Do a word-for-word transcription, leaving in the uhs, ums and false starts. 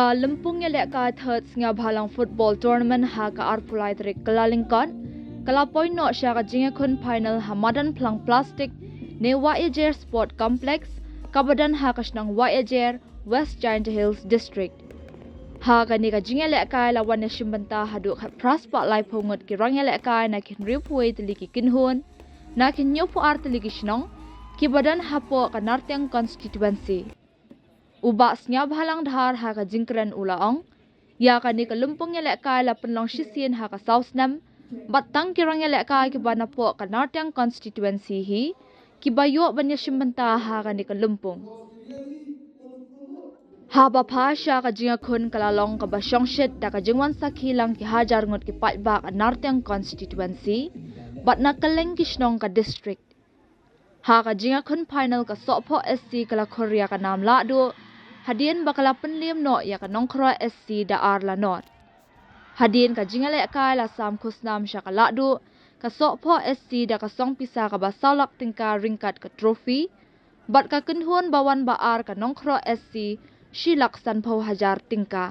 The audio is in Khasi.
Ka lympung ïalehkai third Sniawbhalang Football Tournament ha ka arphew lai tarik Kyllalyngkot ka la poi noh sha ka jingïakhun final ha madan phlang plastik ne Wahiajer Sport Complex kaba don ha ka shnong Wahiajer, West Jaintia Hills District. Ha kane ka jingïalehkai la wan ïashim bynta haduh khatphra spah laiphew ngut ki rangïalehkai na ki hynriewphew tylli ki kynhun na ki hynñiewphew ar tylli ki shnong kiba don hapoh ka Nartiang Constituency. U Bah Sniawbhalang Dhar ha ka jingkren u la ong, ïa kane ka lympung ïalehkai la pynlong shisien ha ka saw snem bad tang ki rangïalehkai kiba napoh ka Nartiang Constituency hi kiba ïoh ban ïashim bynta ha kane ka lympung. Haba phai sha ka jingïakhun ka la long kaba shongshit da ka jingwan sakhi lang ki hajar ngut ki paidbah ka Nartiang Constituency bad na kylleng ki shnong ka district. Ha ka jingïakhun final ka Sohphoh S C ka la khur ïa ka nam lahduh hadien ba ka la pynliem noh ïa ka Nongkhroh S C da ar la not. Hadien ka jingïalehkai la sam khusnam sha ka lahduh ka Sohphoh S C da ka song pisa kaba saw lak tyngka ryngkat ka trophy bad ka kynhun ba wan ba ar ka Nongkhroh S C shi lak sanphew hajar tyngka.